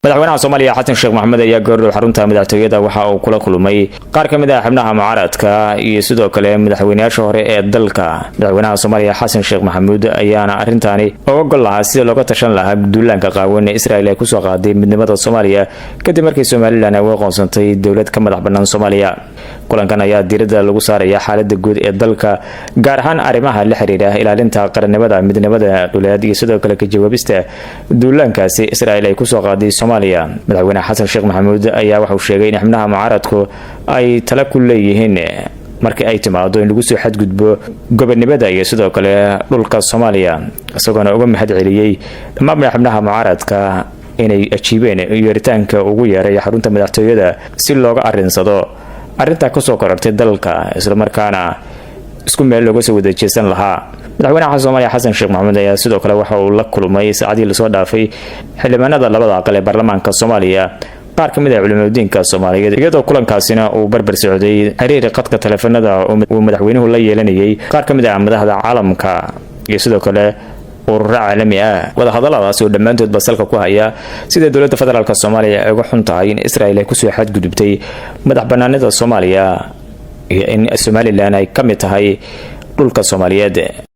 Madaxweynaha Soomaaliya Xasan Sheekh Maxamed ayaa goordhow xarunta madaxtooyada waxa uu kula kulmay qaar ka mid ah xubnaha mucaaradka iyo sidoo kale madaxweynayaasha hore ee dalka. Madaxweynaha Soomaaliya Xasan Sheekh Maxamuud ayaana arrintaani oga gol lahaa sida looga tashan lahaa duulaanka qaawan ee Israel ay kusoo qaaday midnimada Soomaaliya, kadib markii Somaliland ay u aqoonsantay dowlad ka madax bannaan Soomaaliya. Kulankan ayaa diiradda lagu saaraya xaalada guud ee dalka, gaar ahaan arrimaha la xiriira ilaalinta qarannimada, midnimada dhuleed iyo sidoo kale ka jawaabista duulaankaasi Israel ay kusoo qaaday Soomaaliya. Madaxweyne Xasan Sheekh Maxamuud ayaa waxauu sheegay in xubnaha mucaaradku ay tala ku leeyihiin markii ay timaado in lagu soo xadgudbo gobonimada iyo sidoo kale dhulka Soomaaliya, isagoona uga mahad celiyey dhammaan xubnaha mucaaradka inay ajiibeen yeeritaanka ugu yeeray xarunta madaxtooyada si looga arinsado arrintaa kasoo korortay dalka, islamarkaana isku meel looga soo wada jeesan lahaa. Madaxweynaha Soomaaliya Xasan Sheekh Maxamuud ayaa sidoo kale waxa uu la kulmay saacadii lasoo dhaafay xildhibaanada labada aqal ee baarlamaanka Soomaaliya, qaar ka mid ah culimadiinka Soomaaliyeed, iyadoo kulankaasina uu barbar socday xiriir qadka taleefanada uu madaxweynuhu la yeelanayay qaar ka mid ah madaxda caalamka iyo sidoo kale ururo caalami ah. Wadahadaladaas oo dhammaantoodba salka ku haya sida dowladda federaalk Soomaaliya ay uga xun tahay in Israel ay kusoo xadgudubtay madax banaanida Soomaaliya iyo in Somaliland ay ka mid tahay dhulka Soomaaliyeed.